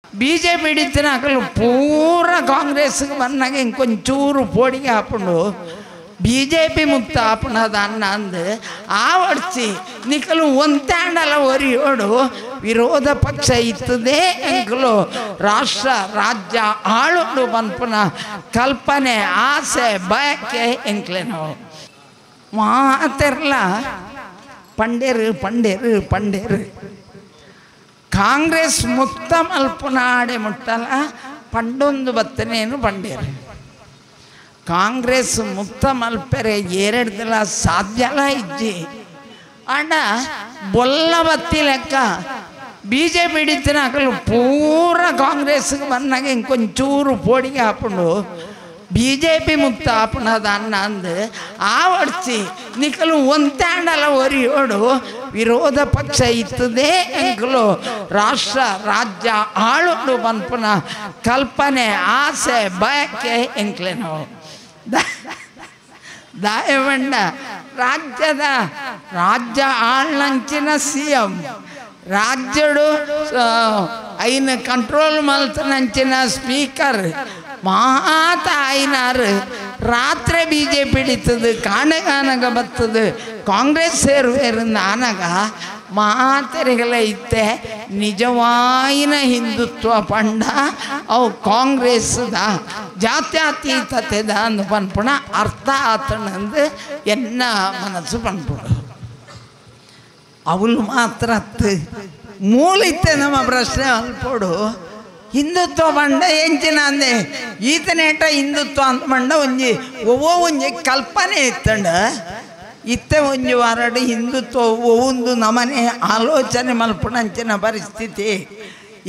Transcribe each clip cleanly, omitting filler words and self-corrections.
BJP ಹಿಡಿತಿನ ಪೂರ ಕಾಂಗ್ರೆಸ್ಗೆ ಬಂದಾಗ ಇಂಕೊಂಚೂರು ಪೋಡಿಗೆ ಹಾಕೊಂಡು ಬಿಜೆಪಿ ಮುಕ್ತ ಆಪಣದ ಅನ್ನ ಅಂದು ಆವಡ್ಸಿ ನಿಕಲು ಒಂತಾಂಡಲ ಒರಿಯೋಡು ವಿರೋಧ ಪಕ್ಷ ಇತ್ತದೆ ಎಂಕಲು ರಾಷ್ಟ್ರ ರಾಜ್ಯ ಆಳುಡು ಪನ್ಪುನ ಕಲ್ಪನೆ ಆಸೆ ಬಯಕೆ ಎಂಕ್ಲೆ ನಾವು ಮಾತೆರ್ಲ ಪಂಡೇರು ಪಂಡೇರು ಪಂಡೇರು ಕಾಂಗ್ರೆಸ್ ಮುಕ್ತ ಮಲ್ಪುನಾಡೆ ಮುಟ್ಟಲ್ಲ ಪಂಡೊಂದು ಬತ್ತನೇನು ಪಂಡೇರು ಕಾಂಗ್ರೆಸ್ ಮುಕ್ತ ಮಲ್ಪೆರೆ ಎರಡ್ದಲ ಸಾಧ್ಯಲ ಇಜ್ಜಿ ಅಣ್ಣ ಬೊಲ್ಲ ಬತ್ತಿ ಲೆಕ್ಕ ಬಿ ಜೆ ಪಿ ಹಿಡಿತಿನ ಪೂರ ಕಾಂಗ್ರೆಸ್ಗೆ ಬಂದಾಗ ಇಂಕೊಂಚೂರು ಪೋಡಿಗೆ ಹಾಕೊಂಡು ಬಿ ಜೆ ಪಿ ಮುಕ್ತ ಆಪಣದ ಅನ್ನ ಅಂದು ಆವಡ್ಸಿ ನಿಕಲು ಒಂತಾಂಡಲ ಒರಿಯೋಡು ವಿರೋಧ ಪಕ್ಷ ಇತ್ತದೆ ಎಂಕಲು ರಾಷ್ಟ್ರ ರಾಜ್ಯ ಆಳುಡು ಪನ್ಪುನ ಕಲ್ಪನೆ ಆಸೆ ಬಯಕೆ ಎಂಕ್ಲೆ ನಾವು ದಾಯವಂಡ ರಾಜ್ಯದ ರಾಜ್ಯ ಆಳ್ನಂಚಿನ ಸಿ ಎಂ ರಾಜ್ಯಡು ಐನ ಕಂಟ್ರೋಲ್ ಮಲ್ತನಂಚಿನ ಸ್ಪೀಕರ್ ಮಾತ ಐನಾರು ರಾತ್ರಿ ಬಿ ಜೆ ಪಿ ಹಿಡಿತದೆ ಕಾಣಗಾನಗ ಬರ್ತದೆ ಕಾಂಗ್ರೆಸ್ ಸೇರುವೇರಿಂದ ಆನಗ ಮಾತರಿಗಳ ಇತ್ತೆ ನಿಜವಾಯಿನ ಹಿಂದುತ್ವ ಪಂಡ ಅವು ಕಾಂಗ್ರೆಸ್ದ ಜಾತ್ಯತೀತತೆದ ಅಂದು ಪನ್ಪುಣ ಅರ್ಥ ಆತನಂದು ಎನ್ನ ಮನಸ್ಸು ಪನ್ಪುಣ ಅವಳು ಮಾತ್ರ ಮೂಲಿತ್ತೆ ನಮ್ಮ ಪ್ರಶ್ನೆ ಅಲ್ಪೋಡು ಹಿಂದುತ್ವ ಬಂಡ ಎಂಚಿನ ಅಂದೆ ಈತನೇಟ ಹಿಂದುತ್ವ ಅಂತ ಬಂಡ ಒಂಜಿ ಒವ್ವೋ ಒಂಜಿ ಕಲ್ಪನೆ ಇತ್ತಂಡ ಇತ್ತೆ ಒಂಜಿ ವಾರಡು ಹಿಂದುತ್ವ ಒಂದು ನಮನೆ ಆಲೋಚನೆ ಮಲ್ಪುಣಂಚಿನ ಪರಿಸ್ಥಿತಿ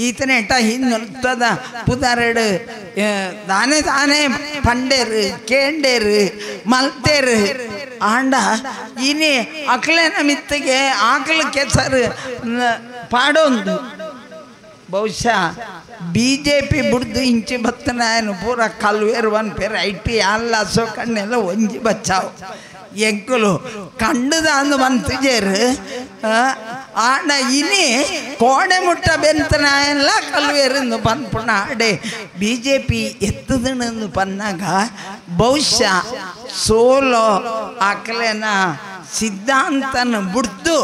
ಈತನೇಟ ಹಿಂದುತ್ವದ ಪುದರಡು ತಾನೇ ತಾನೇ ಪಂಡೇರು ಕೇಂಡೇರು ಮಲ್ತೇರು ಆಂಡ ಇನಿ ಅಕ್ಲೇನ ಮಿತ್ತಿಗೆ ಆಕಲ ಕೆಸರು ಪಾಡೊಂದು ಬಹುಶಃ ಬಿ ಜೆ ಪಿ ಬುಡ್ದು ಇಂಚಿ ಬತ್ತನಾಯನು ಪೂರ ಕಲ್ವೇರು ಒನ್ ಪೇರು I T ಅಲ್ಲ ಅಶೋಕಣ್ಣೆಲ್ಲ ಒಂಜಿ ಬಚ್ಚಾವು ಎಂಕುಲು ಕಂಡುದ ಅಂದು ಬಂತಿಜೇರು ಆಂಡ ಇನಿ ಕೋಣೆ ಮುಟ್ಟ ಬೆಂತನಾಯಲ್ಲ ಕಲ್ವೇರಿಂದು ಪನ್ಪುಣ ಆಡೆ ಬಿ ಜೆ ಪಿ ಎತ್ತದಣಂದು ಪನ್ನಾಗ ಬಹುಶಃ ಸೋಲೋ ಆಕಲೇನ ಸಿದ್ಧಾಂತನ ಬುಡ್ದು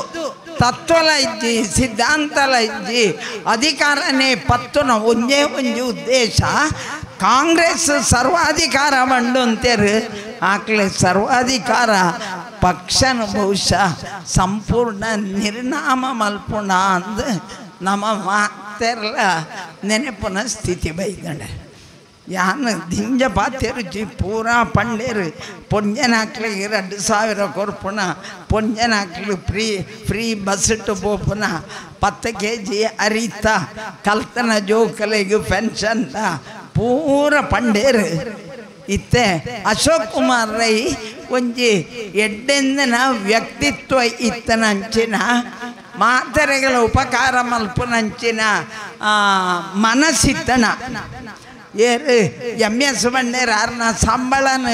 ತತ್ವಲ ಇಜ್ಜಿ ಸಿದ್ಧಾಂತಲ ಇಜ್ಜಿ ಅಧಿಕಾರನೇ ಪತ್ತುನ ಒಂದೇ ಒಂಜಿ ಉದ್ದೇಶ ಕಾಂಗ್ರೆಸ್ ಸರ್ವಾಧಿಕಾರ ಬಂಡು ಅಂತೇರು ಆಕಲೆ ಸರ್ವಾಧಿಕಾರ ಪಕ್ಷನ ಬಹುಶಃ ಸಂಪೂರ್ಣ ನಿರ್ನಾಮ ಮಲ್ಪುಣ ಅಂದು ನಮ್ಮ ಮಾತೆರ್ಲ ನೆನಪುನ ಸ್ಥಿತಿ ಬೈದಂಡೆ ಯಾನು ದಿಂಜ ಪಾತೆರುಚಿ ಪೂರಾ ಪಂಡೇರು ಪೊಂಜನಾಕ್ಲಿಗೆ 2000 ಕೊರ್ಪುಣ ಪೊಂಜನಾಕ್ಲು ಫ್ರೀ ಫ್ರೀ ಬಸ್ಸಿಟ್ಟು ಪೋಪುನ 10 ಕೆ ಜಿ ಅರಿತ ಕಲ್ತನ ಜೋಕಲಿಗೆ ಪೆನ್ಷನ್ ಪೂರ ಪಂಡೇರು ಇತ್ತೆ ಅಶೋಕ್ ಕುಮಾರ್ ರೈ ಒಂಜಿ ಎಡ್ಡೆಂದನ ವ್ಯಕ್ತಿತ್ವ ಇತ್ತನಂಚಿನ ಮಾತೆರೆಗಳ ಉಪಕಾರ ಮಲ್ಪುನಂಚಿನ ಮನಸ್ಸಿತ್ತನ ಏರು ಎಮ್ ಎಸ್ ಬಂಡೇರು ಆರ್ನ ಸಂಬಳನ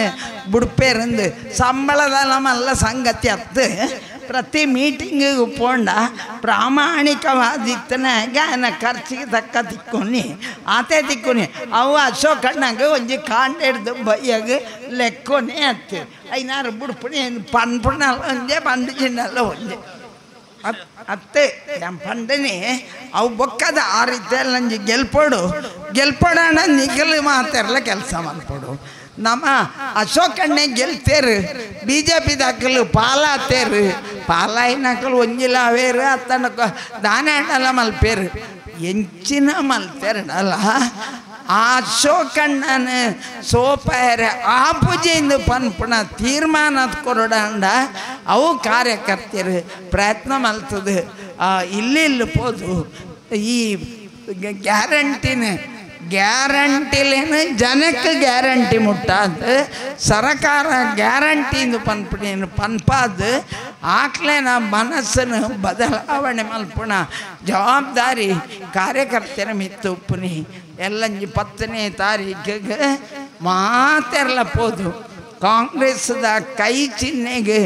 ಬುಡ್ಪೇರಂದು ಸಂಬಳದಲ್ಲ ಮಲ್ಲ ಸಂಗತಿ ಅತ್ತು ಪ್ರತಿ ಮೀಟಿಂಗಿಗೆ ಪೋಂಡ ಪ್ರಾಮಾಣಿಕವಾದಿತ್ತನಾಗ ಆನ ಖರ್ಚಿಗೆ ತಕ್ಕ ತಿಕ್ಕೊನಿ ಆತೆ ತಿಕ್ಕೊನಿ ಅವು ಅಶೋಕಣ್ಣಂಗೆ ಒಂಜಿ ಕಾಂಡೆಡ್ದು ಬಯ್ಯಾಗ ಲೆಕ್ಕೊನೆ ಅತ್ತು ಐನಾರು ಬುಡ್ಪುಣಿ ಪನ್ಪುಣಲ್ಲ ಒಂಜೆ ಪಂಡು ಚಿನ್ನಲ್ಲ ಒಂಜೆ ಅತ್ತೆ ನಮ್ಮ ಪಂಡನೆ ಅವು ಬೊಕ್ಕದ ಆ ರೀತಿಯಲ್ಲಿ ನಂಜಿ ಗೆಲ್ಪೋಡು ಗೆಲ್ಪೋಡೋಣ ನಿಗಲು ಮಾತಾರಲ್ಲ ಕೆಲಸ ಮಾಡ್ಪೋಡು ನಮ್ಮ ಅಶೋಕಣ್ಣೆ ಗೆಲ್ತೇರು ಬಿ ಜೆ ಪಿದಾಕಲು ಪಾಲಾತೇರು ಪಾಲಾಯಿನಕಲು ಒಂಜಿಲ ಅವೇರು ಅತ್ತನ ದಾನೆ ಅಣ್ಣಲ್ಲ ಮಲ್ಪೇರು ಎಂಚಿನ ಮಲ್ತೇರಡಲ್ಲ ಆ ಅಶೋಕಣ್ಣನ ಸೋಪಾಯರೆ ಆ ಪೂಜೆಯಿಂದ ಪನ್ಪುಣ ತೀರ್ಮಾನ ಕೊರಡಂಡ ಅವು ಕಾರ್ಯಕರ್ತರು ಪ್ರಯತ್ನ ಮಲ್ತದೆ ಇಲ್ಲಿ ಇಲ್ಲಿ ಪೋದು ಈ ಗ್ಯಾರಂಟಿನ ಗ್ಯಾರಂಟಿಲೇನು ಜನಕ್ಕೆ ಗ್ಯಾರಂಟಿ ಮುಟ್ಟಾದ ಸರಕಾರ ಗ್ಯಾರಂಟಿಂದು ಪನ್ಪುಣೇನು ಪನ್ಪಾದ ಆಕ್ಲೇನ ಮನಸ್ಸನ್ನು ಬದಲಾವಣೆ ಮಲ್ಪುಣ ಜವಾಬ್ದಾರಿ ಕಾರ್ಯಕರ್ತರ ಮಿತ್ತು ಉಪ್ಪುನಿ ಎಲ್ಲಂಜಿ 10ನೇ ತಾರೀಕಿಗೆ ಮಾತೆರ್ಲ ಪೋದು ಕಾಂಗ್ರೆಸ್ದ ಕೈ ಚಿಹ್ನೆಗೆ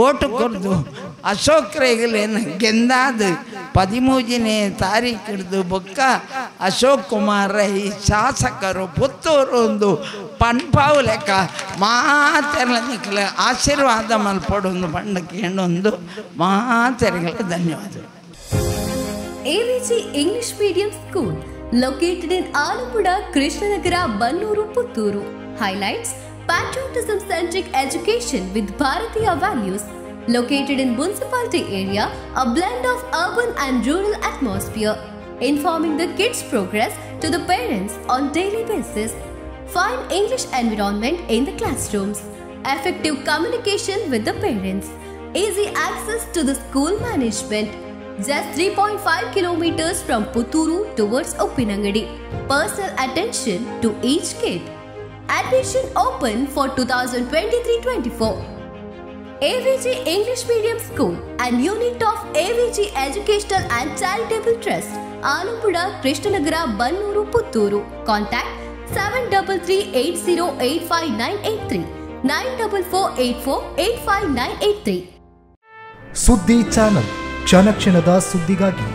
ಓಟು ಕೊಡ್ದು ಅಶೋಕ್ ರೈಗಲೇನ ಗೆಂದಾದ 13ನೇ ತಾರೀಕಿಡ್ದು ಬೊಕ್ಕ ಅಶೋಕ್ ಕುಮಾರ್ ರೈ ಶಾಸಕರು ಪುತ್ತೂರು ಒಂದು ಪನ್ಪಾವು ಲೆಕ್ಕ ಮಾತೆರ್ಲ ನಿಕ್ಲ ಆಶೀರ್ವಾದ ಮಲ್ಪಡೊಂದು ಪಂಡ ಕೇಂಡೊಂದು ಮಾತೆರ್ಗಳ ಧನ್ಯವಾದ. AVG English Medium School, located in Alampuzha, Krishnanagara, Bannur, Puttur. Highlights: patriotism-centric education with Bharatiya values. Located in municipality area, a blend of urban and rural atmosphere. Informing the kids' progress to the parents on daily basis. Fine English environment in the classrooms. Effective communication with the parents. Easy access to the school management. Just 3.5 kilometers from Puttur towards Uppinangady. Personal attention to each kid. Admission open for 2023-24. AVG English Medium School and unit of AVG Educational and Charitable Trust, Alampuzha, Krishnanagara, Bannur, Puttur. Contact 7338085983, 9448485983. ಸುದ್ದಿ channel, ಕ್ಷಣ ಕ್ಷಣದ ಸುದ್ದಿಗಾಗಿ.